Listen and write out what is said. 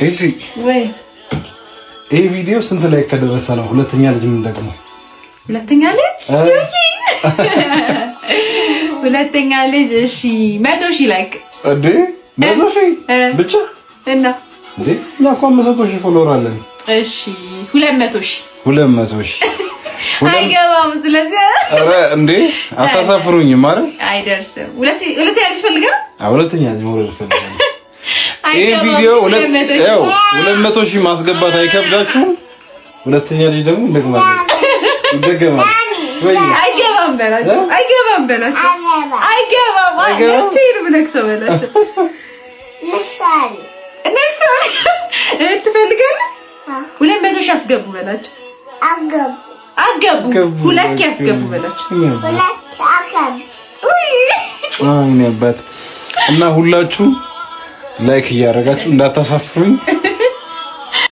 እሺ ወይ ይህ ቪዲዮ ስንት like ከደረሰ ነው ሁለተኛ ልጅ ምን ደግሞ ሁለተኛ ልጅ፣ ሁለተኛ ልጅ። እሺ፣ 100,000 like። እንዴ፣ 100,000 ብቻ? እና እንዴ፣ እኛ እኮ 500,000 follower አለን። እሺ፣ 200,000። 200,000። አይገባም። ስለዚህ ኧረ እንዴ፣ አታሳፍሩኝም አይደል? አይደርስም። ሁለተኛ ልጅ ፈልገህ? አዎ፣ ሁለተኛ ልጅ መውለድ ፈልጋለሁ። ይህ ቪዲዮ 200,000 ማስገባት አይከብዳችሁም? ሁለተኛ ልጅ ደግሞ ይደግማል ይደገማል። ወይ አይገባም በላቸው፣ አይገባም በላቸው፣ አይገባም። አይገባም ነው በላቸው። ነክሰው ትፈልጋለህ? 200,000 አስገቡ በላቸው። አገቡ፣ ሁለት ያስገቡ በላቸው። አይ አባት፣ እና ሁላችሁ like እያደረጋችሁ እንዳታሳፍሩኝ።